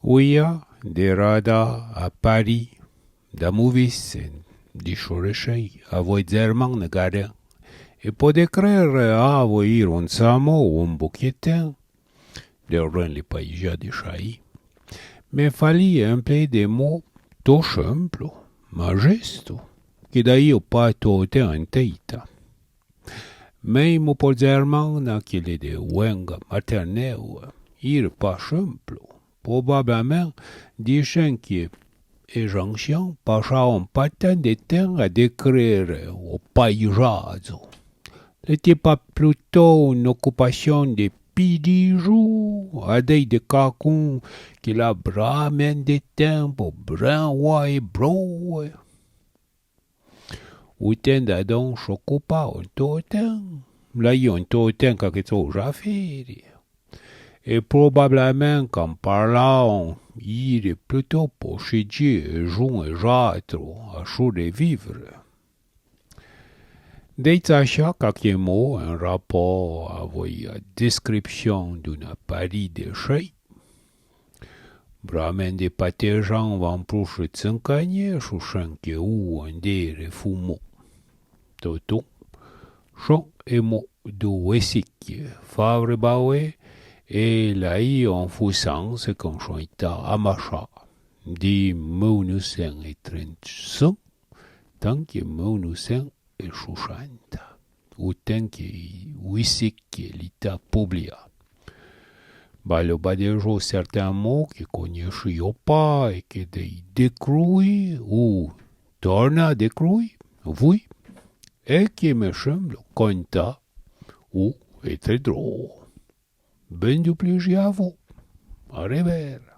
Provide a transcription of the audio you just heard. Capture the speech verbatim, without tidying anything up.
Ouia, de rada a Pari, da mouvis, di chorechei, avoué Zerman ne garin. E pode crere avoué ir on tsamo, on bouquetin, de ren le païja de chai. Me fali emplé de mo to chemplo, ma gesto, que daio pa to te en teita. Mei mo por Zerman na que le de ouenga materneu, ir pa chemplo, probablamen dixen que e janchian pachaon pa ten de ten a decrere o païjazo. Le te pa pluto un'ocupachon de pidijou, a dei de cacon que la bramen de ten po bren oa e broe. Ou ten da don s'ocupa on to ten, la i on to ten ca que to ja feri. E probablamen can parlaon ire pluto po chigi e jun e j'atro a chou de vivre. Dei tsacha caque mo en rapor avoué a descripchon d'una Pari de chei. Bramen de patejan van pruche tsincagne, chouchen que ou andere fumo. Totun, chon e mo du Wessique, Favre Baoué, e la i on fusan se conchon ita amacha, di meunusen e trenta-sin, tanque meunusen e chouchanta. Ou ten que Wessique l'ita publia. Balo badejo certain mo que conechio pa e que dei decrui ou torna decrui, oui, e que me chemblo conta ou etre dro. Ben du pliji a vo. A rever.